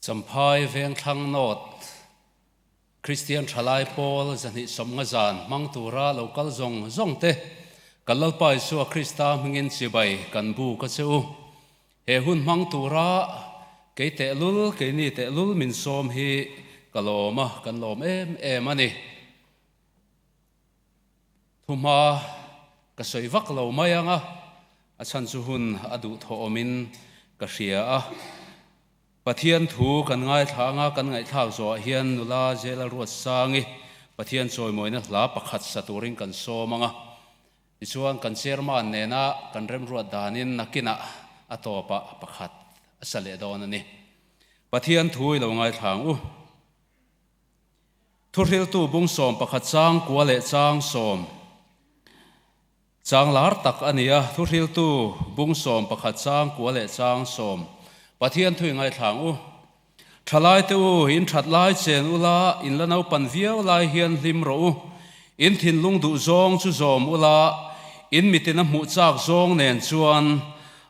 Champhai Vengthlang North Kristian Thalai Pawl 250 zan hmang tura lo kal zawng zawng te kan Lalpa Isua Krista hmingin chibai kan buk a che u. He hun hmang tura kei tehlul, keini tehlul min sawm hi ka lawm a, kan lawm em em a ni. Thuhma ka sawi vak lo mai ang a, a chhan chu hun a duhthawh awmin ka hria a. Pathian thu kan ngaithla anga kan ngaihthlak zawhah hian nula Zela Ruatsangi Pathian chawimawina hla pakhat sa turin kan sawm ang a. Tichuan kan chairman nena kan remruat danin nakinah a tawpah pakhat a sa leh dawn a ni. Pathian thu i lo ngaithla ang u. Thuhriltu bung 11 chang kua leh chang sawm chang lar tak a ni a, Thuhriltu bung 11 chang kua leh chang sawm Pathian thu i ngaithla ang u. Thalaite u, in that lai chen ula, in la naupan viau lai hian hlim rawh u. In thinlung duh zawng chu zawm ula, in mitin a hmuh chak zawng nen chuan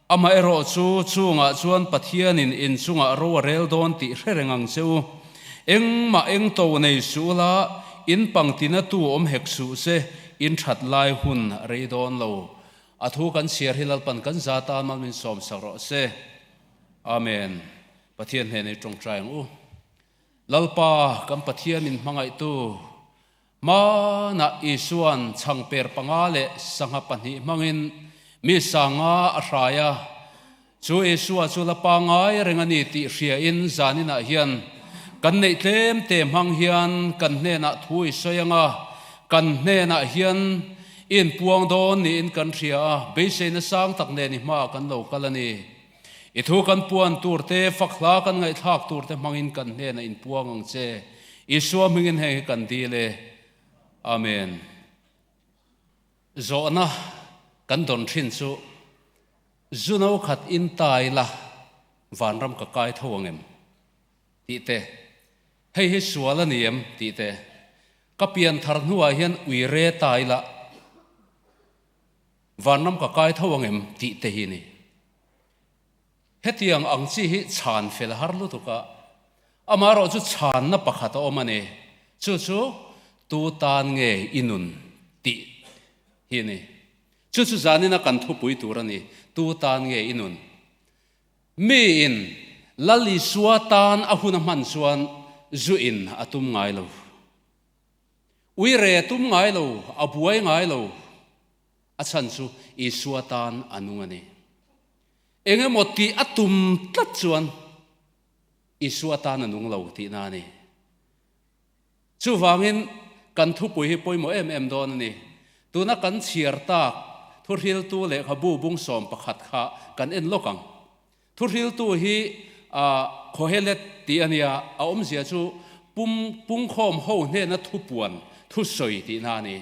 Amaherawh chu chungah chuan Pathianin in chungah ro a rel dawn tih hre reng ang che u. Engmah eng to nei suh ula, in pangtina tu awm hek suh se, in that lai hun a rei dawn lo. A thu kan chhiar hi Lalpan kan za tan mal min sawm sak rawh se. Amen. Pathian hnena i tawngtai ang u. Lalpa, kan Pathian min hmangaihtu, Hmanah Isua'n chhangper panga leh sangha pahnih hmangin mi sanga a hrai a. Chu Isua chu la pangngai reng a ni tih hriain zaninah hian kan neih tlem te hmang hian kan hnenah thu i sawi ang a, kan hnenah hian i inpuang dawn niin kan hria a, beiseina sang tak nen i hmaah kan lo kal a ni. I thu kan puan tur te, fak hla kan ngaihthlak tur te hmangin kan hnenah inpuang ang che. Isua hmingin heng hi kan dil e. Amen. Zawhna kan dawn thin chu, Zu no khat in ta ila vanram ka kai tho ang em? tih te, Hei hi sual a ni em? tih te, Ka pian thar hnuah hian ui re ta ila, Vanram ka kai tho ang em tih te hi ni. Hetiang ang chi hi chhan fel har lutuk a, amaherawh chu chhanna pakhat a awm a ni. Chu chu tu tan nge i nun tih hi a ni. Chu chu zanina kan thupui tur a ni, tu tan nge i nun. Miin Lal Isua tan a hun a hman chuan zu in a tum ngai lo. Ui re tum ngai lo, a buai ngai lo. A chhan chu Isua tan a nung a ni. Eng emaw tih a tum tlat chuan Isua tan a nung lo tihna a ni. Chuvangin kan thupui hi pawimawh em em dawn a ni. Tuna kan chhiar tak thuhriltu lehkhabu bung 11 kha kan en lawk ang. Thuhriltu hi Kohelet tih a nia, a awmzia chu pum pungkhawm ho hnena thupuan, thusawi tihna a ni.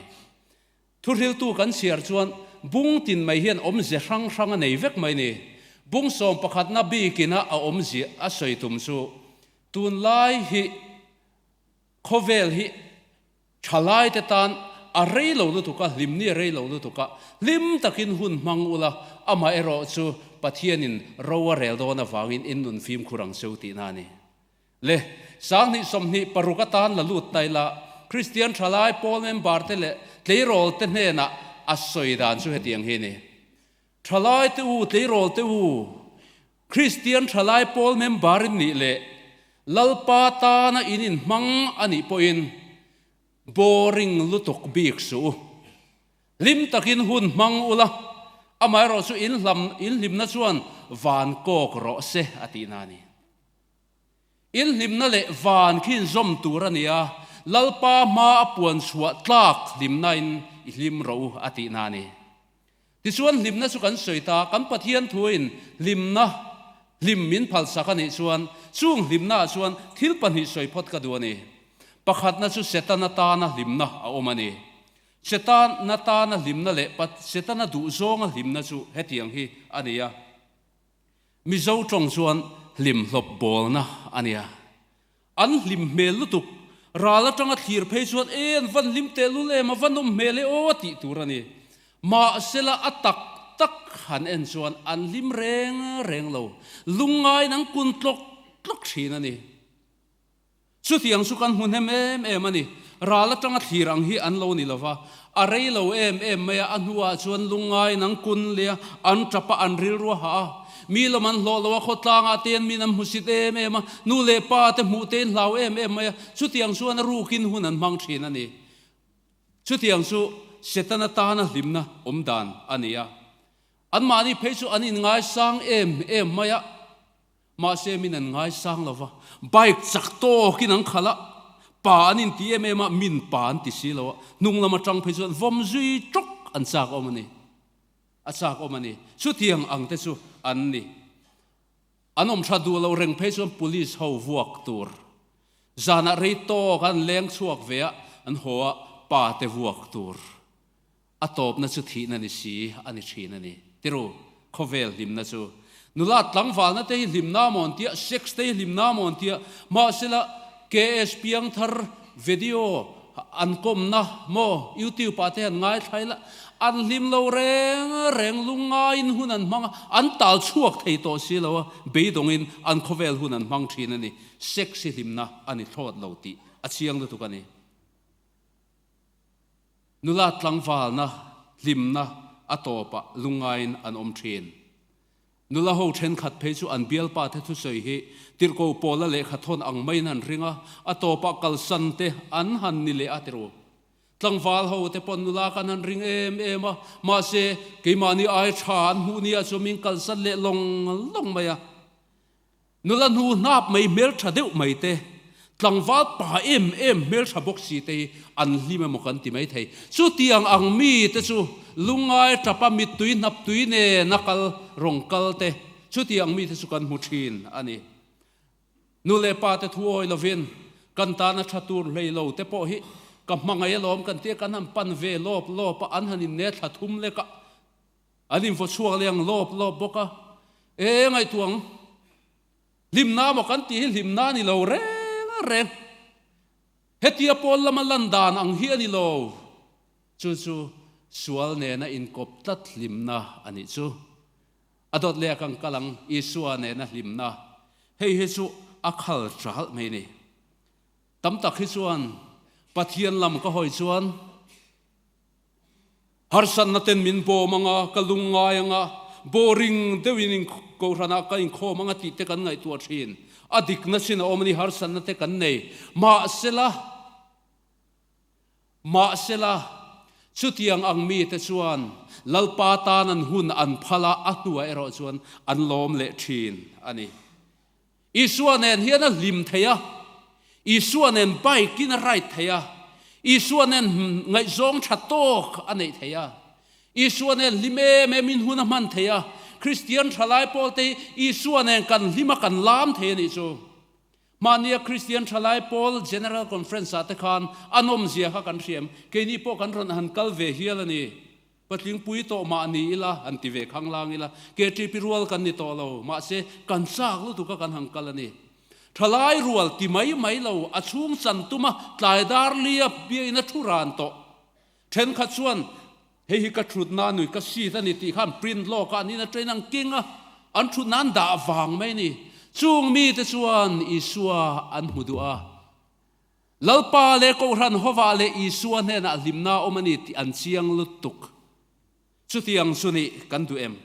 Thuhriltu kan chhiar chuan bung tin mai hian awmzia hrang hrang a nei vek mai ni. Bung sawmpakhatna bikina a awmzia a sawi tum chu tunlai hi khawvel hi Thalaite tan a rei lo lutuk a, hlimni a rei lo lutuk a, hlim takin hun hmang ula, amaherawh chu Pathianin ro a rel dawn avangin in nun fimkhur ang cheu tihna a ni. Le, 2026 atan la lut ta ila, Kristian thalai pawl member te leh tleirawl te hnenah a sawi dan chu hetiang hi a ni. Thalai te u, tleirawl te u, Kristian thalai pawl member in nih leh Lalpa tana in inhmang a nih pawhin boring lutuk bik suh u. Hlim takin hun hmang ula, amaherawh chu in hlam in hlimna chuan van kawk rawh se a tihna a ni. In hlimna leh van khi inzawm tur a ni a, Lalpa hma a puan chhuah tlak hlimna in i hlim rawh u a tihna a ni. Tichuan hlimna chu kan sawi ta, kan Pathian thuin hlimna, hlim min phalsak a nih chuan chung hlimnaah chuan thil pahnih sawi phawt ka duh a ni. Pakhatna chu Setana tana hlimna a awm a ni. Setana tana hlimna leh Setana duhzawnga hlimna chu hetiang hi a ni a. Mizo tawng chuan hlim hlawp bawlna a nia. An hlim hmel lutuk. Ral atanga thlir phei chuan e an van hlim tehlul em, a va nawm hmel e aw a tih tur a ni. Mahsela a tak tak han en chuan an hlim reng reng lo. Lungngai nang kun tlawk tlawk thin a ni. Chutiang chu kan hmu hnem em em a ni. Ral atanga thlir ang hi an lo ni lo va, a rei lo em em mai a, a hnuah chuan lungngaiin an kun leh a, an tap a, an rilru a hah a. Mi lawm an hlawh lo a, khawtlangah te an min an hmusit em em a, nu leh pa te hmuh te in hlau em em mai a, chutiang chuan a rukin hun an hmang thin a ni. Chutiang chu Setana tana hlimna awm dan a ni a. Anmahni phei chu an inngaisang em em mai a, mahse min an ngaisang lo va, bike chak tawkin an khalh a, pa an inti em em a, min pa an ti si lo a, hnung lam atang phei chuan vawm zui tawk an chak awm a ni, a chak awm a ni. Chutiang ang te chu an ni. An awm tha duh lo reng phei chuan police ho vuak tur. Zanah rei tawk an leng chhuak ve a, an haw a, pa te vuak tur. A tawpna chu thihna ni si a ni thin a ni. Tiru, khawvel hlimna chu. Nula tlangvalna te hi hlimna maw an tia, sex te hi hlimna maw an tia, mahsela KS piangthar video an kawmna maw YouTube ah te han ngaithlai la, an hlim lo reng reng lungngaiin hun an hmang a, an tal chhuak thei tawh si lo a, beidawngin an khawvel hun an hmang thin a ni. Sex hi hlimna a ni thlawt lo tih a chiang lutuk a ni. Nula tlangvalna hlimna a tawpah lungngaiin an awm thin. Nula ho thenkhat phei chu an bialpa te thusawi hi tirhko pawla lehkha thawn ang maiin an ring a, a tawpah kalsan te an han ni leh a tiru. Tlangval ho te pawn nula kan han ring em em a, mahse keimahni ai tha an hmuh nia chu min kalsan leh lawng lawng mai a. Nula hnu hnap mai hmeltha deuh mai te, tlangval pa em em hmeltha bawk si te hi an hlim emaw kan ti mai thei. Chutiang ang mi te chu lungngai tapa mittui hnaptui nena kal rawng kal te, chutiang mi te chu kan hmu thin a ni. Nu leh pa te thu awi lovin kan tana tha tur hlei lo te pawh hi ka hmangaih alawm kan tia kan han pan ve lawp lawp a, an han inne thla thum lek a. An invaw chhuak leh ang lawp lawp bawk a, E ngaihtuah ang, hlimna maw kan tih hi hlimna a ni lo reng reng. Hetia pawl lama lan dan ang hi a ni lo. Chu chu sual nena inkawp tlat hlimna a nih chu. A dawt leh a kan kal ang, Isua nena hlimna. Hei hi chu a khal ṭalh mai ni. Tam tak hi chuan Pathian lam ka hawi chuan, Harsatna ten min bawm anga, ka lung ngai anga, boring deuhin in kohhranah ka inkhawm anga tih te kan ngaihtuah thin. A dikna chin a awm a ni, harsatna te kan nei. Mahsela, mahsela, chutiang ang mite chuan Lalpa tan an hun an phal a, a hnuah erawh chuan an lawm leh thin a ni. Isua nen hian a hlim thei a, Isua nen bike in a ride thei a, Isua nen ngaihzawng tha tawk a neih thei a, Isua nen hlim em em in hun a hman thei a, Kristian thalai pawl te hi Isua nen kan hlim a kan lam thei a nih chu. Mahnia Kristian thalai pawl General Conference ah te khan a nawmzia kha kan hriam, keini pawh kan rawn han kal ve hial a ni. Patling pui tawh mah ni ila, han ti ve khanglang ila, KTP rual kan ni tawh lo, mahse kan chak lutuk a kan han kal a ni. Thalai rual ti mai mai lo, a chhung chan tum a, tlai dar lia biain a thu ran tawh. Thenkhat chuan, hei hi ka thutna nui, ka seat a ni tih kha an print lawk a, an in a train ang king a, an thutna an dah vang mai a ni. Chung mite chuan Isua an hmu duh a. Lalpa leh Kohhran hovah leh Isua hnenah hlimna awm a ni tih an chiang lutuk. Chutiang chu nih kan duh em?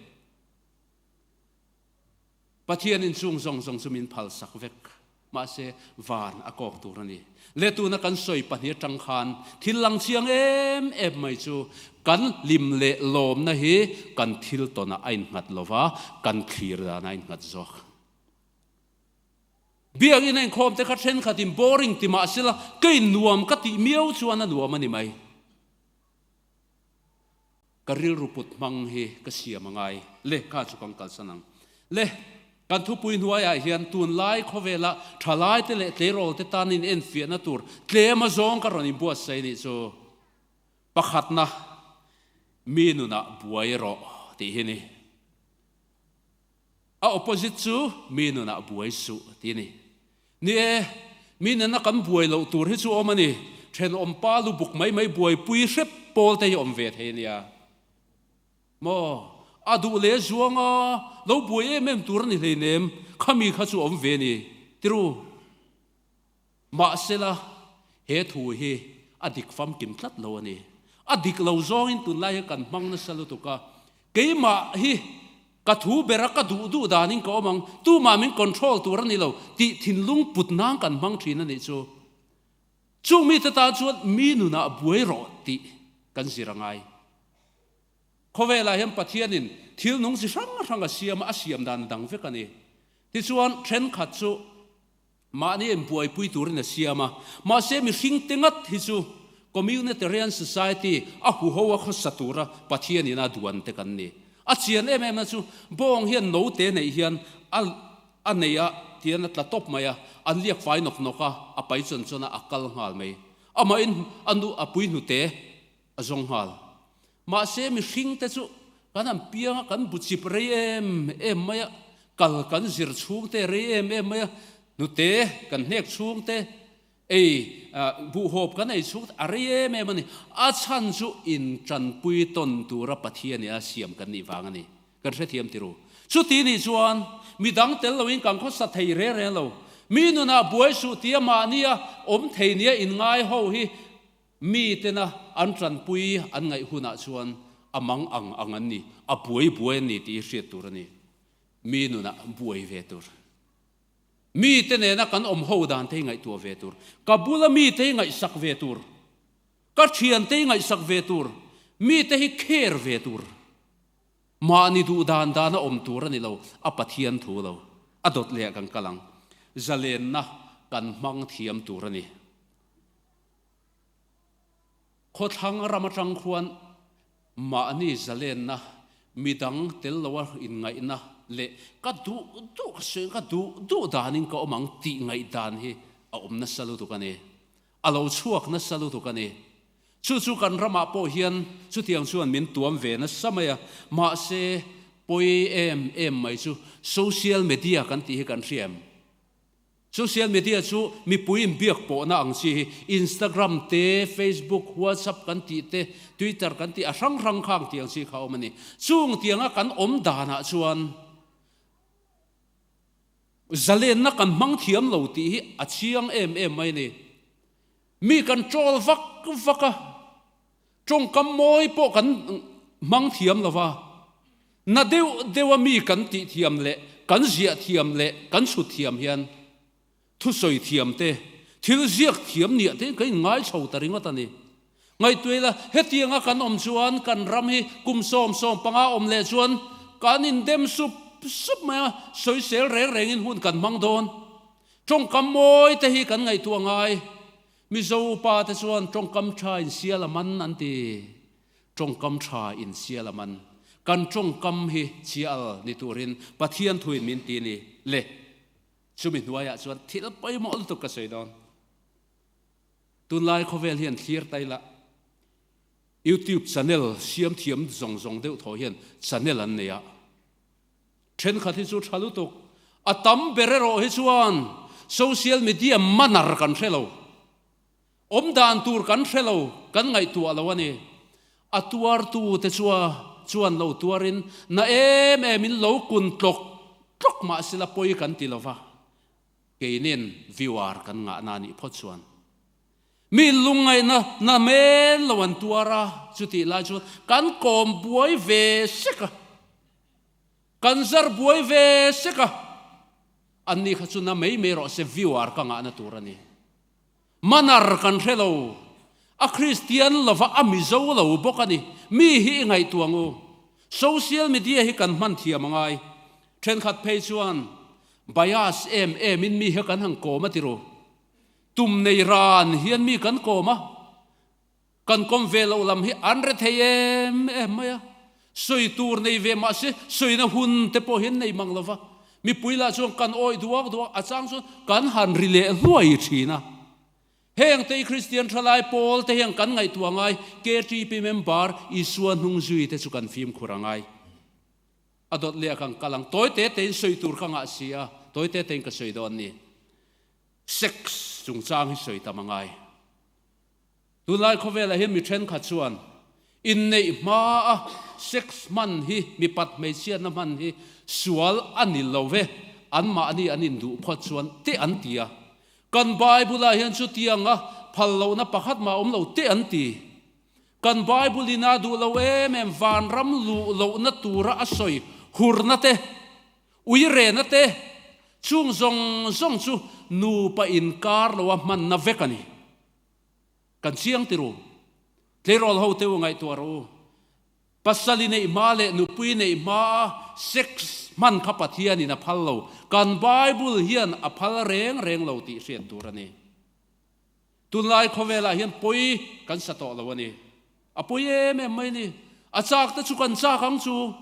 Pathianin chung zawng zawng chu min phalsak vek. Mahse, van a kawk tur a ni. Le tuna kan sawi pahnih atang khan thil lang chiang em em mai chu kan hlim leh lawmna hi kan thil tawnah a innghat lova, kan thlir danah a innghat zawk. Biakinn a inkhawm te kha thenkhatin boring ti mah sela kei nuam ka tih miau chuan a nuam a ni mai. Ka rilru put hmang hi ka siam a ngai. Le, kha chu kan kalsan ang. Le, kan thupui hnuaiah hian tunlai khawvela thalaite leh tleirawlte tan in enfiahna tur tlem a zawng ka rawn inbuatsaih nih chu. Pakhatna, mi nunah buai rawh tih hi ni. A opposite chu mi nunah buai suh ti a ni. Ni e, mi nena kan buai loh tur hi chu awm a ni. Thenawm pa lu buk mai mai buaipui hrep pawl te hi awm ve thei a nia. Maw? A duh leh zuanga lo buai em em tur a ni hleinem, khami kha chu awm ve a ni. Tiru, mahsela he thu hi a dik famkim tlat lo a ni. A dik lo zawngin tunlai hi kan hmang nasa lutuk a, keimah hi ka thu bera ka duh duh danin ka awm ang, tumah min control tur a ni lo tih thinlung put nan kan hmang thin a nih chu. Chung mite tan chuan mi nunah buai rawh tih kan zir a ngai. Khawvelah hian Pathianin thil nung chi hrang hrang a siam a, a siam dan a dang vek a ni. Tichuan, thenkhat chu mahni inbuaipui turin a siam a, mahse mihringte ngat hi chu Communitarian Society a huho a khawsa tura Pathianin a duan te kan ni. A chian em em na chu bawng hian note neih hian a a nei a tian a tla tawp mai a, an liak fai nawk nawk a, a pai chawn chawn a, a kal nghal mai. Amahin a nu a pui hnute a zawng nghal. Mahse mihringte chu kan han piang a, kan bu chip rei em em mai a, kal kan zir chhungte rei em em mai a, hnute kan hnek chhungte, ei buhhawp kan ei chhungte a rei em em a ni. A chhan chu intanpui tawn tura Pathian ina siam kan nih vang a ni. Kan hrethiam ti ru. Chuti nih chuan midang tel loin kan khawsa thei reng reng lo. Mi nunah buai suh tia mahnia awm thei nia inngai ho hi Mi tena an tanpui an ngaih hunah chuan a mang ang ang an ni, a buai buai an ni tih hi hriat tur a ni. Mi nunah buai ve tur. Mi te nena kan awm ho dan te hi ngaihtuah ve tur. Ka bula mi te hi ngaihsak ve tur. Ka thian te hi ngaihsak ve tur. Mi te hi care ve tur. Mahni duh dan dana awm tur a ni lo, a Pathian thu lo. A dawt leh ah kan kal ang. Zalenna kan hmang thiam tur a ni. Khawthlang ram atang khuan mahni zalenna, midang tel loa inngaihna leh ka duh duh ka sawi ka duh duh danin ka awm ang tih ngaihdan hi a awm nasa lutuk a ni. A lo chhuak nasa lutuk a ni. Chu chu kan ramah pawh hian chutiang chuan min tuam ve nasa mai a, mahse pawi em em mai chu social media kan tih hi kan hria em? Social media chu mipui inbiak pawhna ang chi hi Instagram te, Facebook, WhatsApp kan tih te, Twitter kan tih a hrang hrang kha ang tih ang chi kha a awm a ni. Chung tianga kan awm danah chuan zalenna kan hmang thiam lo tih hi a chiang em em mai a ni. Mi kan troll vak vak a, tawngkam mawi pawh kan hmang thiam lo va, na deuh deuha mi kan tih thiam leh kan ziah thiam leh kan chhut thiam hian thusawi thiam te, thil ziak thiam niah te kan inngai chho ta ringawt a ni. Ngaihtuah ila, hetianga kan awm chuan kan ram hi kum 75 awm leh chuan kan indem sup sup mai a, sawisel reng rengin hun kan hmang dawn. Tawngkam mawi te hi kan ngaihtuah ngai. Mizo upa te chuan tawngkam tha in sial a man an ti. Tawngkam tha in sial a man. Kan tawngkam hi chial ni turin Pathian thuin min ti ni le. Chumi hnuaiah chuan thil pawimawh lutuk ka sawi dawn. Tunlai khawvel hian thlir ta ila YouTube channel siam thiam zawng zawng deuh thaw hian channel an nei a. Thenkhat hi chu tha lutuk. A tam ber erawh hi chuan social media manner kan hre lo. Awm dan tur kan hre lo, kan ngaihtuah lo a ni. A tuartu te chua chuan lo tuarin na em em in lo kun tlawk tlawk mah sila pawi kan ti lo va. Keinin viewer kan ngahna a nih phawt chuan. Mi lungngaihna na men lo an tuar a, chutih lai chuan kan kawm buai ve sek a. Kan zar buai ve sek a, anni kha chu na mai mai rawh se viewer ka ngahna tur a ni. Manner kan hre lo, a Kristian lova a Mizo lo bawk a ni. Mi hi i ngaihtuah ang u. Social media hi kan hman thiam a ngai. Thenkhat phei chuan bias em em in mi hi kan han kawm a ti ru. Tum nei ran hian mi kan kawm a. Kan kawm ve loh lam hi an re thei em em mai a, sawi tur nei ve mah se sawina hun te pawh hian nei mang lo va, mipui lah chuan kan awih duak duak a chang chuan kan han ri leh hluai thin a. Heng te i Kristian thalai pawl te hian kan ngaihtuah ngai, KTP member Isua hnung zui te chu kan fimkhur a ngai. A dawt leh a kan kal ang, tawi te tein sawi tur ka ngah si a, tawi te tein ka sawi dawn ni. Sex chungchang hi sawi tam a ngai. Tunlai khawvelah hian mi thenkhat chuan inneih hmaa sex hman hi, mipat hmeichhiatna hman hi sual a ni lo ve, anmahni an induh phawt chuan te an ti a. Kan Bible-ah hian chutianga phal lohna pakhat mah a awm lo te an ti. Kan Bible-in a duh lo em em vanram luh lohna tura a sawi hurna te, uirena te, chung zawng zawng chu nupa inkar loa hmanna vek a ni. Kan chiang ti ru. Tleirawl ho te u ngaihtuah rawh u. Pasal i neih hma leh nupui neih hmaa sex hman kha Pathianin a phal lo. Kan Bible hian a phal reng reng lo tih hriat tur a ni. Tunlai khawvelah hian pawi kan sa tawh lo a ni. A pawi em em mai a ni. A chak te chu kan chak ang chu.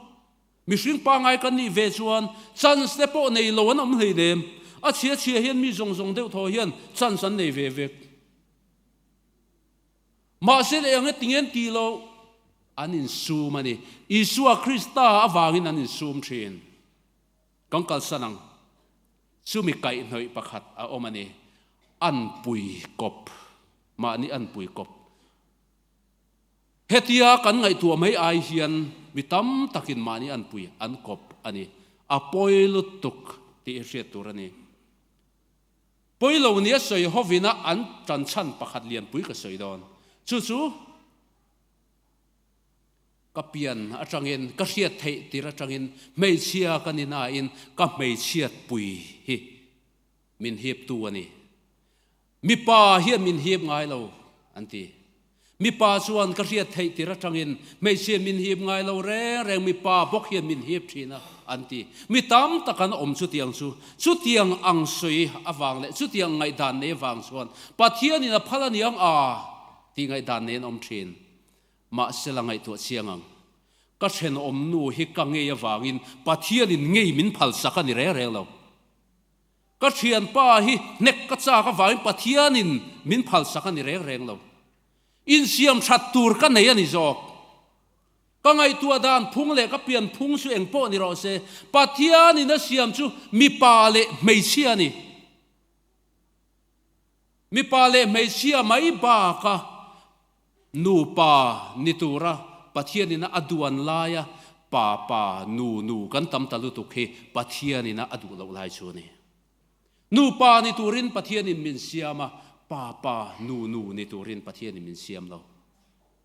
Mihring pangngai kan nih ve chuan chance te pawh nei lo an awm hleinem. A chhia chhia hian mi zawng zawng deuh thaw hian chance an nei ve vek. Mahse leh eng eti ngen ti lo an insum a ni. Isua Krista avangin an insum thin. Kan kalsan ang. Chumi kaihhnawih pakhat a awm a ni. Anpui kawp. Mahni anpui kawp. Hetia kan ngaihtuah mai ai hian mi tam takin mahni anpui an kawp a ni. A pawi lutuk tih hi hriat tur a ni. Pawi lo nia sawi hovina an tan chhan pakhat lianpui ka sawi dawn. Chu chu. Ka pian atangin, ka hriat theih tir atangin hmeichhia ka ni nain ka hmeichhiatpui hi min hiptu a ni. Mipa hian min hip ngai lo, an ti. Mipa chuan ka hriat theih tir atangin hmeichhia min hip ngai lo reng reng, mipa bawk hian min hip thin a, an ti. Mi tam tak an awm chutiang chu. Chutiang ang sawi avang leh chutiang ngaihdan nei avang chuan Pathianin a phal aniang a tih ngaihdan nei an awm thin. Mahse la ngaihtuah chiang ang. Ka thenawm nu hi ka ngei avangin Pathianin ngei min phalsak a ni reng reng lo. Ka thianpa hi hnek ka chak avangin Pathianin min phalsak a ni reng reng lo. Insiam that tur ka nei a ni zawk. Ka ngaihtuah dan phung leh ka pian phung chu eng pawh ni rawh se, Pathianin a siam chu mipa leh hmeichhia a ni. Mipa leh hmeichhia mai baka Nupa ni tura Pathianina a duan laia pa pa, nu nu kan tam ta lutuk hi Pathianina a duh loh lai chu a ni. Nupa ni turin Pathianin min siam a, pa pa, nu nu ni turin Pathianin min siam lo.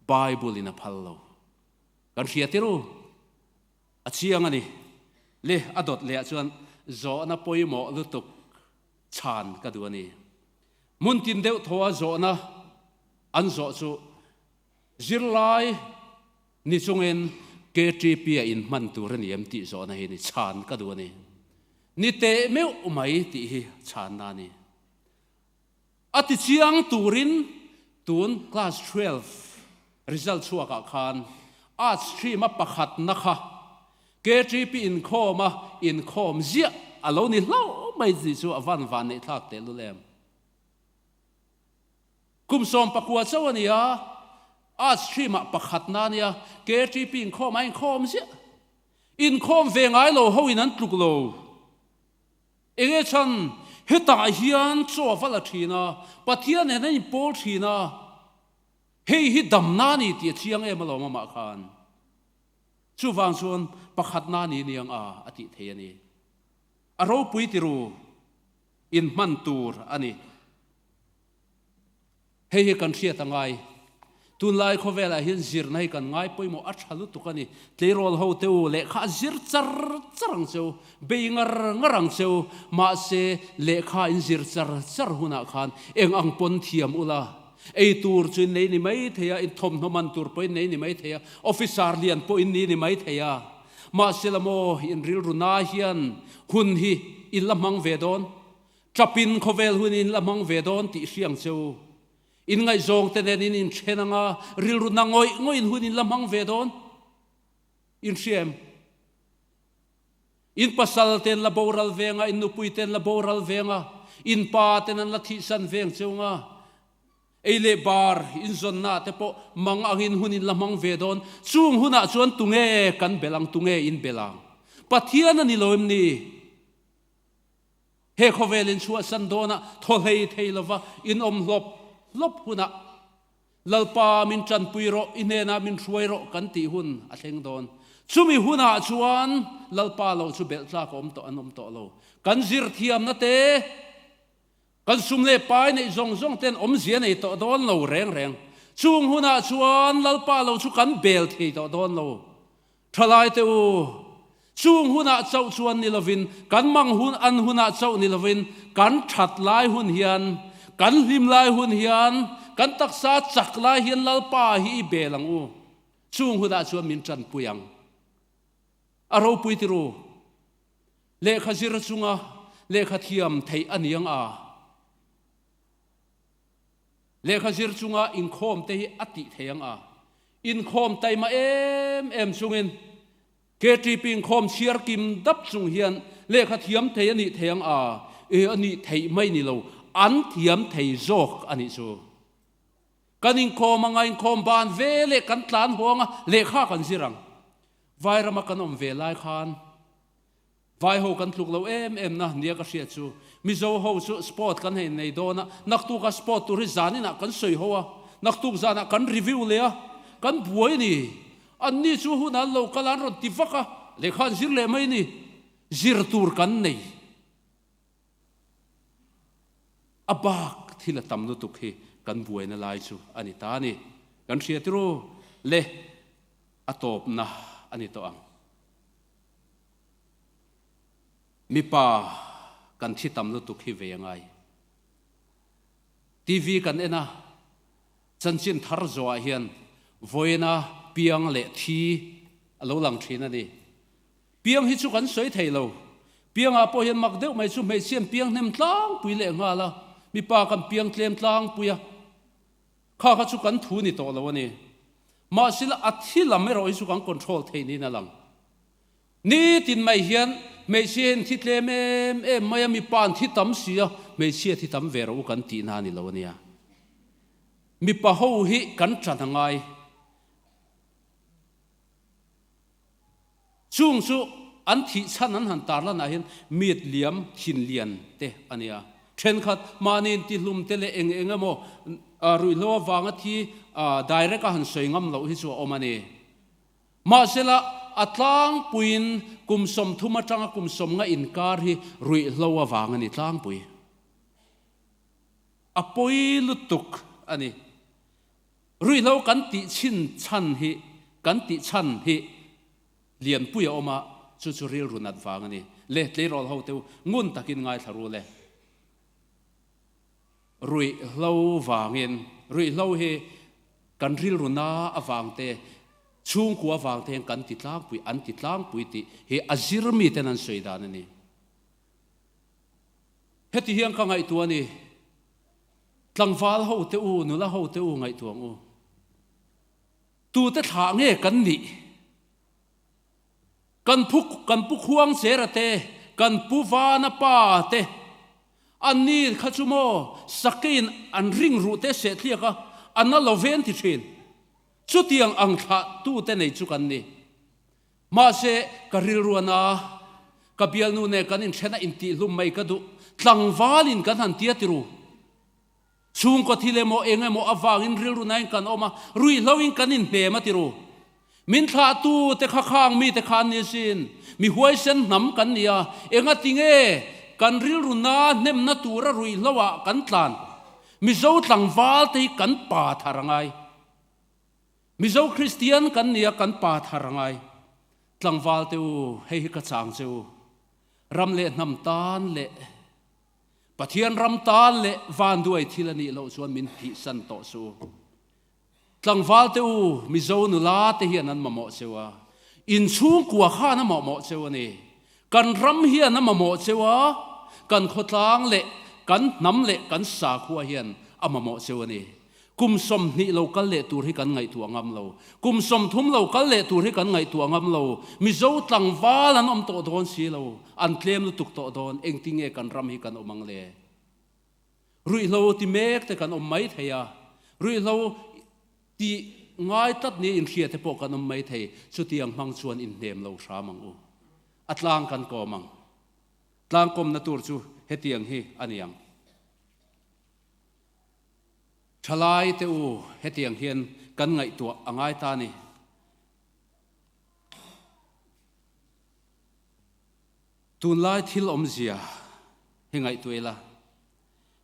Bible-in a phal lo. Kan hria tir u. A chiang a ni. Le a dawt lehah chuan zawhna pawimawh lutuk chhan ka duh a ni. Hmun tin deuh thaw a zawhna an zawh chu zirlai ni chungin KTP a inhman tur a ni em tih zawhna hi ni chhan ka duh a ni. Ni teh meuh mai tih hi chhanna a ni. A ti chiang turin tun class 12 result chhuakah khan arts stream a pakhatna kha KTP inkhawm a inkhawm ziah a lo ni hlauh mai tih chu a van van neih thlak tehlul em. Kum 19 chauh a ni a, Arts stream-ah pakhatna a nia, KTP inkhawm a inkhawm ziah. Inkhawm ve ngai lo ho in an tluk lo. Enge chhan, hetah hian chaw a va la thin a, Pathian nen an inpawl thin a, hei hi damna a ni tih a chiang em alawm amah khan. Chuvang chuan pakhatna a ni niang a, a tih thei a ni. A ropui tiru inhman tur a ni. Hei hi kan hriat a ngai. Tunlai khawvelah hian zirna hi kan ngai pawimawh a tha lutuk a ni. Tleirawl ho te u, lehkha a zir char char ang che u, bei ngar ngar ang che u. Mahse, lehkha in zir char char hunah khan eng ang pawn thiam ula, ei tur chu in nei ni mai thei a, in thawmhnaw man tur pawh in nei ni mai thei a, officer lian pawh in ni ni mai thei a. Mahse la maw, in rilru na hian hun hi in la hmang ve dawn. Ṭapin khawvel hun in la hmang ve dawn tih hriang che u. In ngaihzawng te nen in inthen anga rilru na ngawih ngawih in hun in la hmang ve dawn. In hria em? In pasal ten la boral veng a, in nupui ten la boral veng a, in pa ten an la thihsan veng che u nga. Ei leh bar in zawnna te pawh mang angin hun in la hmang ve dawn. Chung hunah chuan tunge kan bel ang, tunge in bel ang? Pathian a ni lo em ni? He khawvel in chhuahsan dawnah thaw hlei thei lova in awm hlawp hlawp hunah Lalpa min tanpui rawh, i hnenah min hruai rawh kan tih hun a thleng dawn. Chumi hunah chuan Lalpa lo chu belh tlak a awm tawh an awm tawh lo. Kan zir thiamna te, kan sum leh pai neih zawng zawng ten awmzia nei tawh dawn lo reng reng. Chung hunah chuan Lalpa lo chu kan bel thei tawh dawn lo. Thalai te u, chung hunah chauh chuan ni lovin, kan mang hun an hunah chauh ni lovin, kan that lai hun hian, kan hlim lai hun hian, kan taksa chak lai hian Lalpa hi i bel ang u. Chung hunah chuan min tanpui ang. A ropui ti ru. Lehkha zir chunga lehkha thiam theih a ni ang a. Lehkha zir chunga inkhawm te hi a tih thei ang a. Inkhawm taima em em chungin KTP inkhawm chhiar kim dap chung hian lehkha thiam thei a nih thei ang a. E a nih theih mai ni lo, an thiam thei zawk a nih chu. Kan inkhawm anga inkhawm ban ve leh kan tlan huang a, lehkha kan zir ang. Vairama kan awm ve lai khan Vai ho kan tluk lo em em na nia ka hriat chu. Mizo ho chu sport kan hei nei dawn a, naktuk a sport tur hi zaninah kan sawi ho a, naktuk zanah kan review leh a, kan buai ni. Anni chu hun an lo kal a, an rawn ti vak a, lehkha an zir leh mai ni. Zir tur kan nei. A bak thil a tam lutuk hi kan buaina lai chu a ni ta a ni. Kan hria tiru le a tawpna a ni tawh ang. Mipa kan thi tam lutuk hi ve a ngai. TV kan en a, chanchin thar zawhah hian vawiina piang leh thi a lo lang thin a ni. Piang hi chu kan sawi thei lo. Piangah pawh hian mak deuh mai chu hmeichhia an piang hnem tlangpui leh nghal a, mipa kan piang tlem tlangpui a. Kha kha chu kan thu ni tawh lo a ni. Mahsela a thi lam erawh hi chu kan control thei niin a lang. Nitin mai hian hmeichhia hian thi tlem em em mai a, mipa an thi tam si a, hmeichhia thi tam ve rawh u kan tihna a ni lo a nia. Mipa ho hi kan ṭan a ngai. Chung chu an thih chhan an han tarlan ah hian mit liam thin lian te a nia. Thenkhat mahni intihlum te leh eng eng emaw ruihhlo avanga thi direct a han sawi ngam loh hi chu a awm a ni. Mahsela a tlangpuiin kum 30 atanga kum 50 inkar hi ruihhlo avang a ni tlangpui. A pawi lutuk a ni. Ruihhlo kan tih chhin chhan hi kan tih chhan hi lianpui a awm a, chu chu rilru nat vang a ni. Le tleirawl ho te u, ngun takin ngaithla ru le. Ruihhlo vangin, ruihhlo hi kan rilru na avang te, chhungkua vang te hian kan ti tlangpui, an ti tlangpui tih hi a zir mi ten an sawi dan a ni. Heti hian ka ngaihtuah a ni. Tlangval ho te u, nula ho te u ngaihtuah ang u. Tute thlah nge kan nih? Kan phu, kan pu Khuangchera te, kan pu Vana pa te, anni kha chu maw sakeiin an ring ruh te seh tliak a, a na lo ve an ti thin. Chutiang ang thlah tute nei chu kan ni. Mahse, ka rilru a na, ka bialnu nen kan inthen a intihlum mai ka duh, tlangvalin kan han tia tiru. Chhungkaw thil emaw eng emaw avangin rilru nain kan awm a, ruihhloin kan inhnem a tiru. Min thlahtu te kha khang mite kha an ni asin, mi huaisen hnam kan ni a, engati nge kan rilru na hnemna tura ruihhloah kan tlan? Mizo tlangval te hi kan pa thar a ngai. Mizo Kristian kan nia kan pa thar a ngai. Tlangval te u, hei hi ka chang che u. Ram leh hnam tan leh Pathian ram tan leh vanduai thil a nih loh chuan min thihsan tawh suh u. Tlangval te u, Mizo nula te hian an mamawh cheu a, inchhungkua khan a mamawh cheu a ni. Kan ram hian a mamawh cheu a, kan khawtlang leh kan hnam leh kan sakhua hian a mamawh cheu a ni. Kum 20 lo kal leh tur hi kan ngaihtuah ngam lo. Kum 30 lo kal leh tur hi kan ngaihtuah ngam lo. Mizo tlangval an awm tawh dawn si lo. An tlem lutuk tawh dawn. Engtinge kan ram hi kan awm ang le? Ruihhlo ti mek te kan awm mai thei a. Ruihhlo ti ngai tlat nia inhria te pawh kan awm mai thei. Chutiang hmang chuan inhnem lo hram ang u. A tlang kan kawm ang. Tlang kawmna tur chu hetiang hi a ni ang. Thalai te u, hetiang hian kan ngaihtuah a ngai ta a ni. Tunlai thil awmzia hi ngaihtuah ila,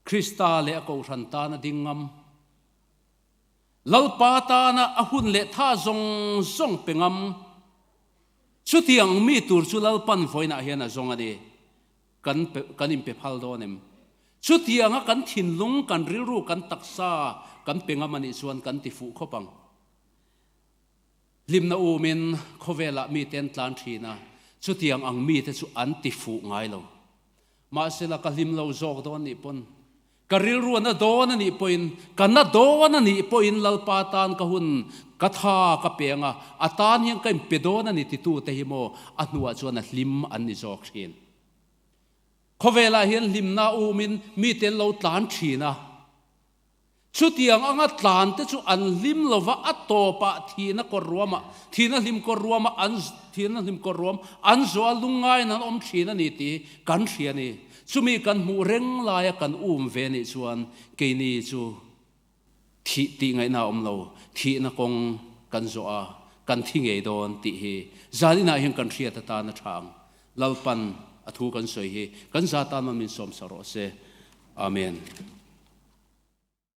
Krista leh a Kohhran tana ding ngam, Lalpa tana a hun leh tha zawng zawng pe ngam, chutiang mi tur chu Lalpan vawiinah hian a zawng a ni. Kan kan inpe phal dawn em? Chutianga kan thinlung, kan rilru, kan taksa kan pe ngam a nih chuan kan ti fuh khawp ang. Hlimna umin khawvelah mite an tlan thin a, chutiang ang mite chu an ti fuh ngai lo. Mahsela ka hlim lo zawk dawn nih pawn, ka rilru a na dawn a nih pawhin, ka na dawn a nih pawhin Lalpa tan ka hun ka tha ka pe ang a, a tan hian ka inpe dawn a ni titute hi maw a hnuah chuan a hlim an ni zawk thin. Khawvelah hian hlimna umin mite an lo tlan thin a. Chutiang anga tlante chu an hlim lova a tawpah thihna kawr ruamah, thihna hlim kawr ruamah an thihna hlim kawr ruam an zawh a lungngaiin an awm thin a ni tih kan hria a ni. Chumi kan hmuh reng laia kan um ve nih chuan keini chu thih tih ngaihna a awm lo, thihna kawng kan zawh a, kan thi ngei dawn tih hi zaninah hian kan hriat atan a tha ang. Lalpan a thu kan sawi hi kan za tan man min sawmsa rawh se. Amen.